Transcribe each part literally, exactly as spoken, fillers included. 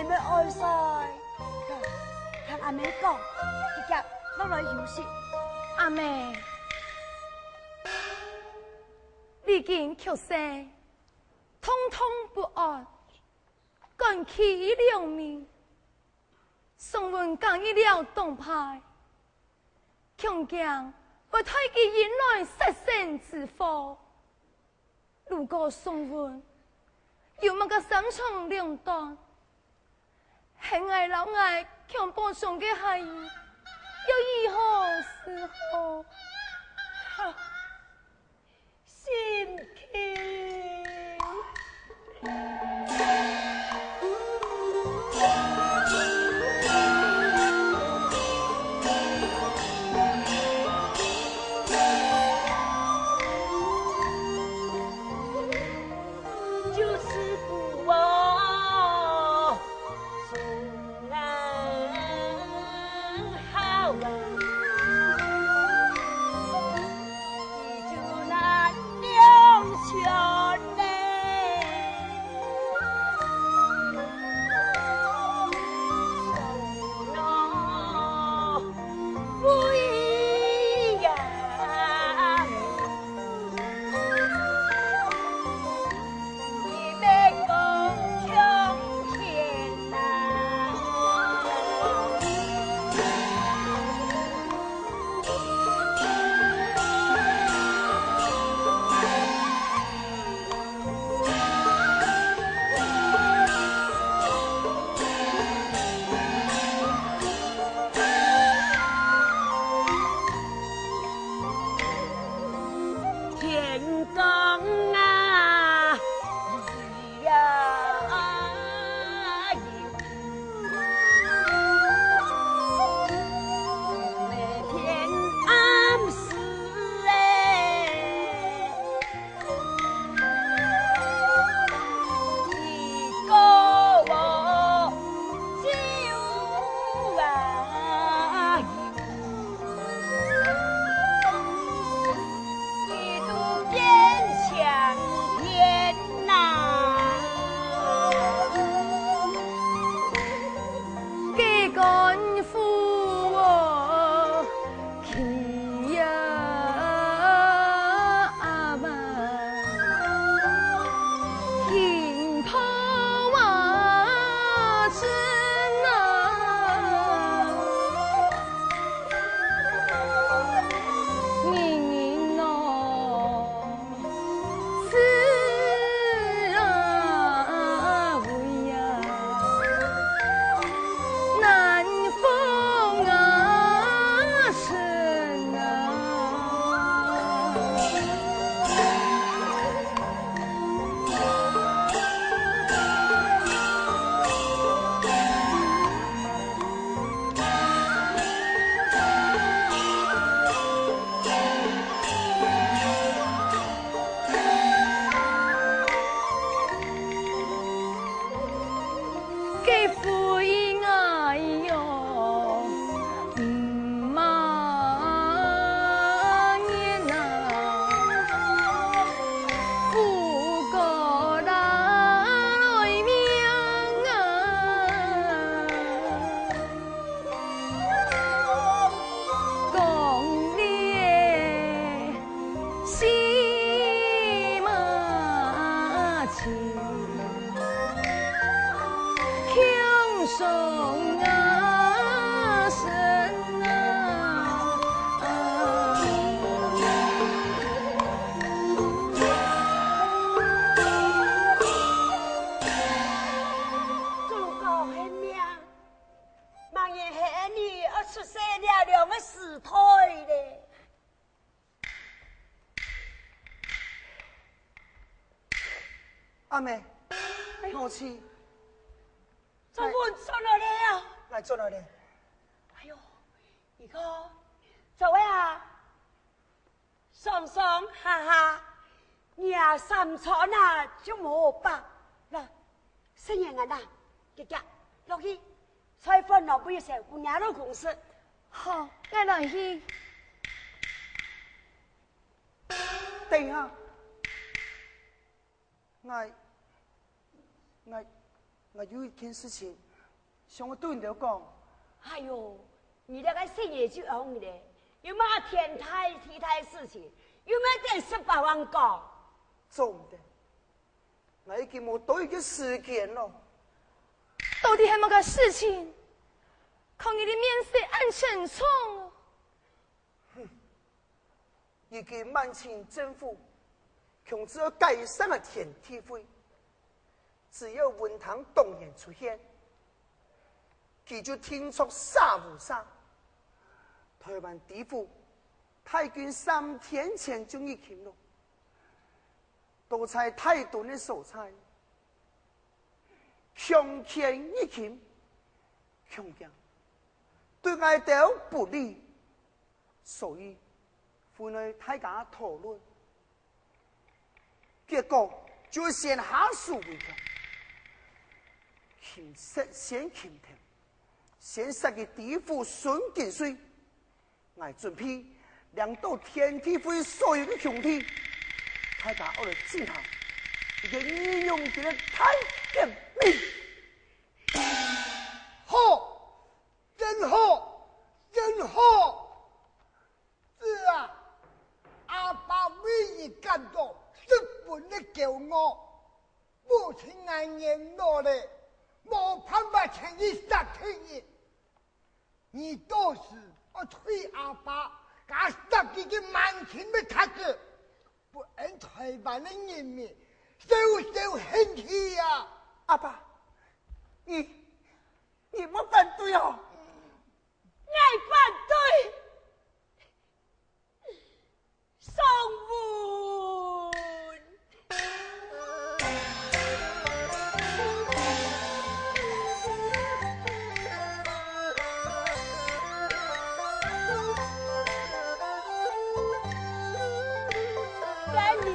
你們愛睡，聽阿姆講，遽遽落來休息。阿姆，你今去世，痛痛不安，趕去一兩日， 送分隔一了當派，恐驚會帶佢引來殺身之禍。如果送分，有麼个三長兩短，係𠊎摎𠊎襁褓中个孩兒，又如何是好？哈！ 心情。就是不忘 送人好啊，你就难两全嘞。送我归呀。 天光啊，日呀又，每天暗时哎。 总讲係命，吂然係恁呢，愛出世了兩个时代咧。阿姆，母亲，做官转来咧啊！来转来咧。哎哟，你看，做位啊！ 上上下下，你啊三餐啊就無飽。來，細人啊，遽遽落去，菜飯落分細姑娘老公食。好，𠊎來去。等一下，𠊎，𠊎，𠊎有一件事情想愛對你兜講。哎喲，你這个細人就戇咧，有麼个天大地大事情，有麼个十八萬講？做毋得，𠊎已經無多餘个時間咯。到底係麼个事情？看你个面色恁沉重哦。 如今滿清政府強制愛解散个天地會，只有文壇黨員出現，佢就定著殺無赦。臺灣知府大鈞三天前就入侵咯，都在大墩个所在，強權入侵，強強對𠊎兜不利。 所以，分𠊎大家討論。結果就係先下手為強，擒賊先擒頭，先殺佢知府孫景瑞。𠊎準備領著天地會所有个兄弟，大家愛來進行一个義勇軍个大革命。好，真好，真好！ 子啊，阿爸為你感到十分个驕傲，母親𠊎年老咧，無辦法牽你殺忒你。你到時愛替阿爸加十幾个滿清个賊仔，不然臺灣个人民少少興起啊！阿爸，你，你莫反對哦！ 𠊎反對！送文！該你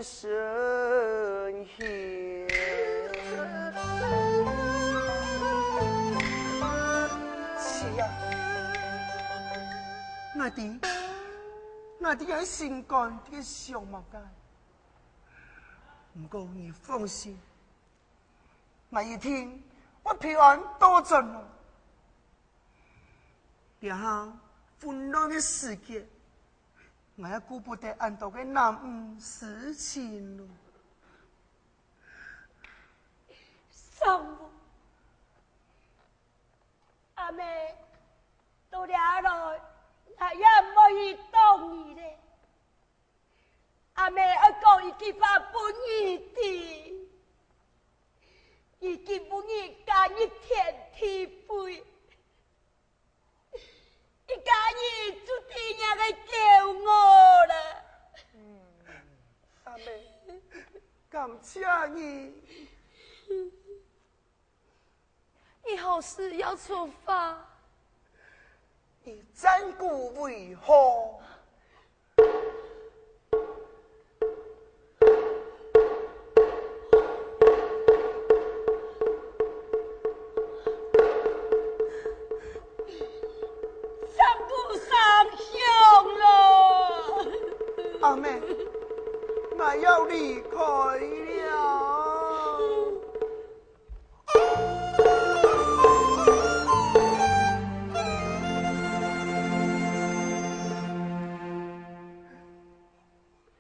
是啊，𠊎知，𠊎知你心肝底个想麼个。毋過你放心， ，𠊎一定會平安倒轉來。這下混亂个時節，𠊎也顧不得恁多个男女私情咯。 上母，阿姆，到這來，𠊎也毋會去擋你咧。阿姆愛講一句話分你知，你今晡日敢入天地位， 一家人就知若个驕傲啦。阿姆，感謝你。你何時要出發？你暫顧為好。 三姑上香咯。阿姆，𠊎要離開了。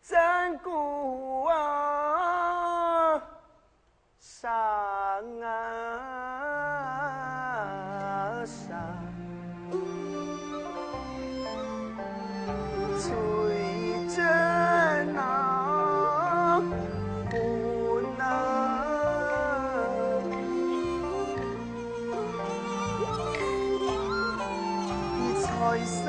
三姑啊，上啊上，翠针啊，粉啊，你吹箫。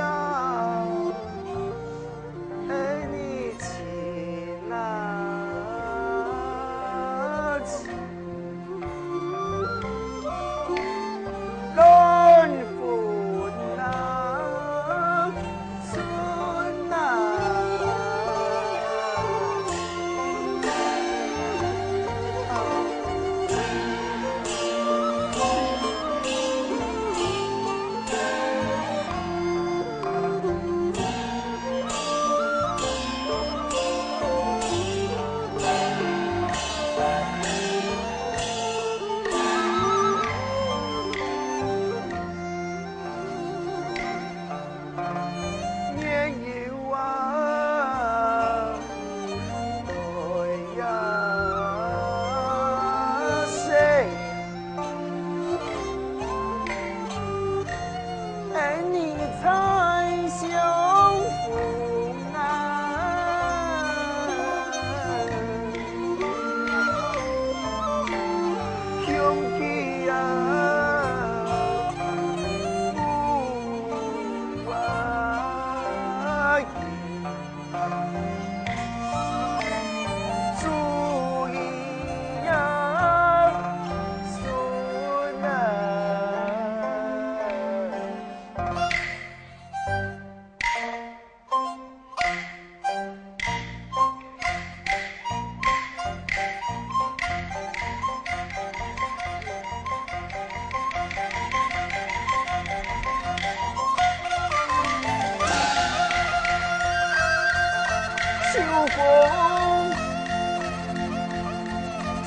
秋风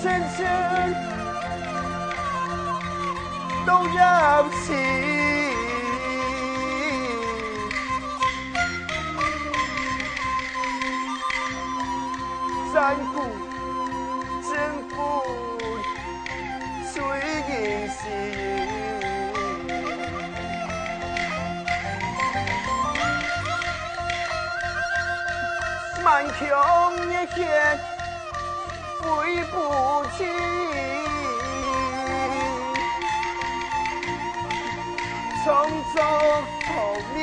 深深都要起。山谷真不吹人心。满腔热血 挥不尽，创作同名。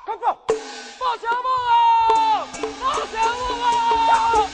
快报！报小梦啊！报小梦啊！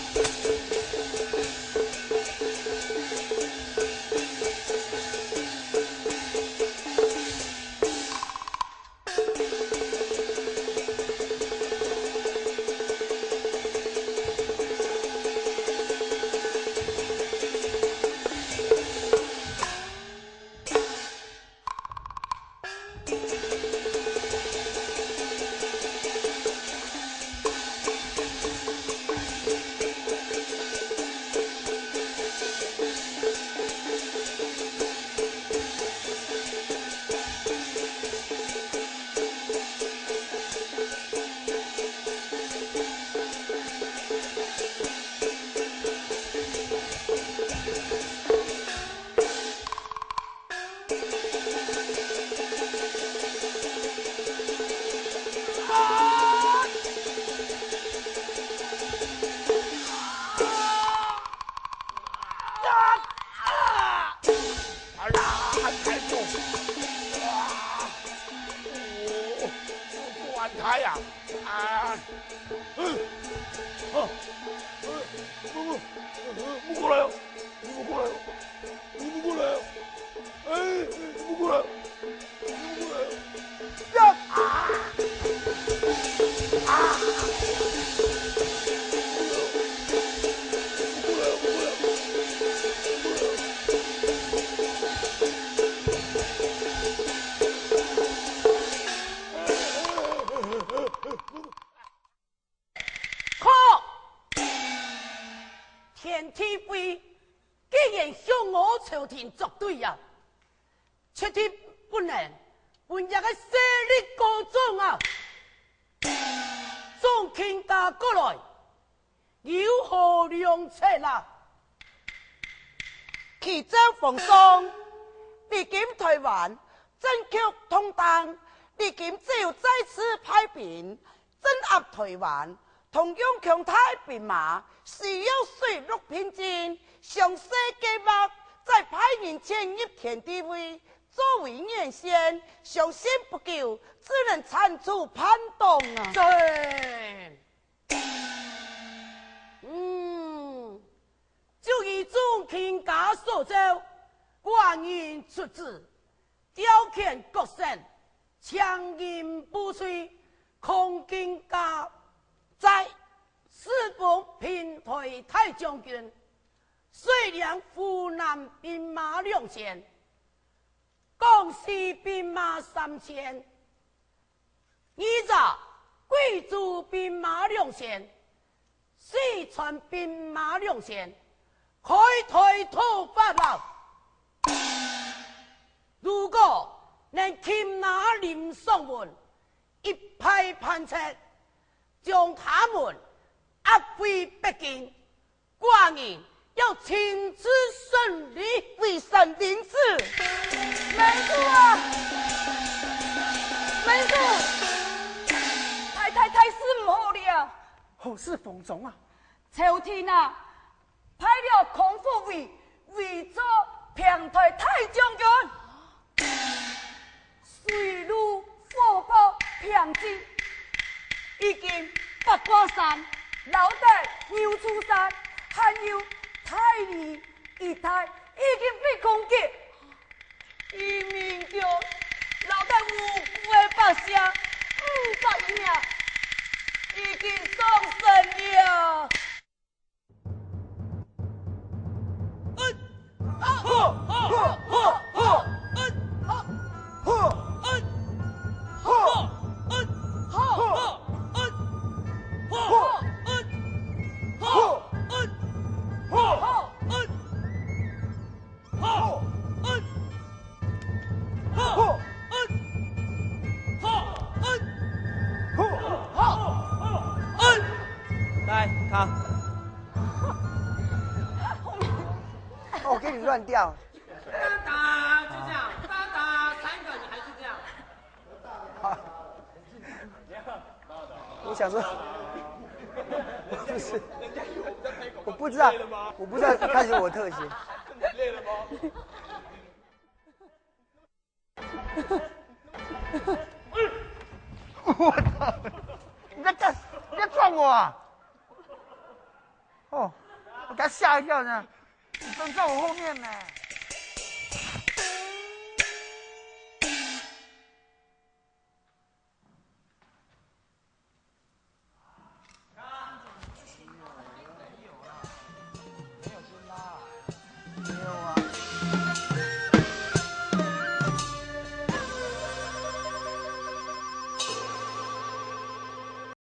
啊啦，太重！啊！哦，不安胎啊！啊！嗯，哦，呃，不，不，呃，不过来哦，你不过来哦，你不过来哦，哎，你不过来哦，你不过来哦。呀！啊！啊！不过来哦，不过来哦，不过来哦。哎，哎，哎，哎，哎，哎。 可！田地位既然向我朝廷作对啊，絕對不能分這个勢利過重啊！眾卿家過來，有何良策啊？啟奏皇上，如今台灣政局動盪，如今只有再次派兵 鎮壓台灣，動用強大兵馬，需要水陸並進，詳細計劃，再派人潛入田地位，作為眼線，相信不久就能剷除叛黨啊！正！嗯，就如眾卿家所奏，寡人出旨， 調遣各省，請任部隊，抗金家災，四方平台大將軍，率領湖南兵馬兩千，廣西兵馬三千，二十，貴州兵馬兩千， 四川兵馬兩千，開台討伐啊！如果能擒拿林爽文，一派叛賊，將他們押回北京，寡人要親自審理。為臣領旨。門主啊！門主！太太，大事毋好了！ 何事，皇上啊？朝廷啊，派了康福為，為做平台大將軍。水陸火炮平定，已經八卦山、老底牛渚山，還有大理一帶已經被攻擊。 移民局老底無辜个百姓五百名已經喪生了。来，看。哦，给你乱掉。哒哒，就这样，哒哒，三个你还是这样。 我想说，我不是，我不知道，我不知道一开始我特写。我操！你在干？你在撞我啊？哦，我给他吓一跳呢。你站在我后面呢。